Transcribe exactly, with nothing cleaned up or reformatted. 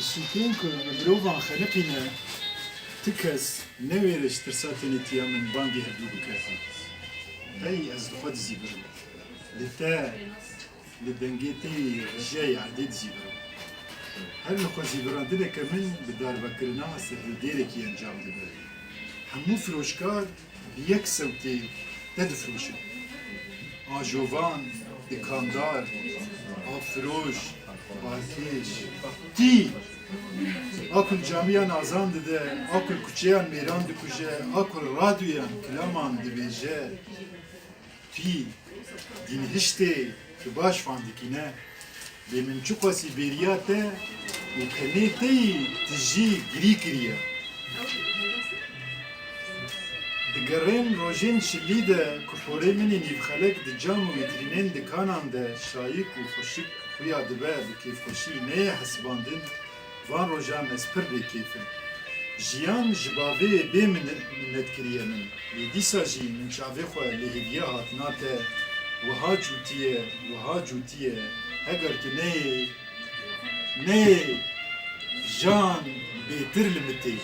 Çîkên ku bi mirovan xeniqîne, ti kes newêre ji tirsa tenêtiya min bangê hevdû bike. Hey, ez li xwe dizîvirim. Li te, li dengê te yê rejiyayê erdê dizîvirim. Her nexwezîvirandineke min bi darbekirina serhildêrekî encam dibe. Hemû firoşkar bi yek sewtê te difiroşin. Ajovan, dikandar, avfiroş, barkêş, tî! A ku li camiyan azan dide, a ku li kuçeyan mêran dikuje, a ku li radyoyan kilaman dibêje, tî! Dînhiştê tu baş fam dikî, ne? Lê min çiqasî bêriya te û kenê te yî tijî girî kiriye. Digerên rojên şilî de ku porê min ê nîvxelek di cam û wîtrînên dikanan de şayik û xweşik xuya dibe, bi kêfxweşî neyê hesibandin, van rojan ez pir bêkêf im. Jiyan ji bavê bê min-, minnet kiriye min. Lê dîsa jî min çavê xwe li hêviya hatina te wiha cûtiye, wiha cûtiye, heger tu neyê, neyê, jan bêtir li min tê.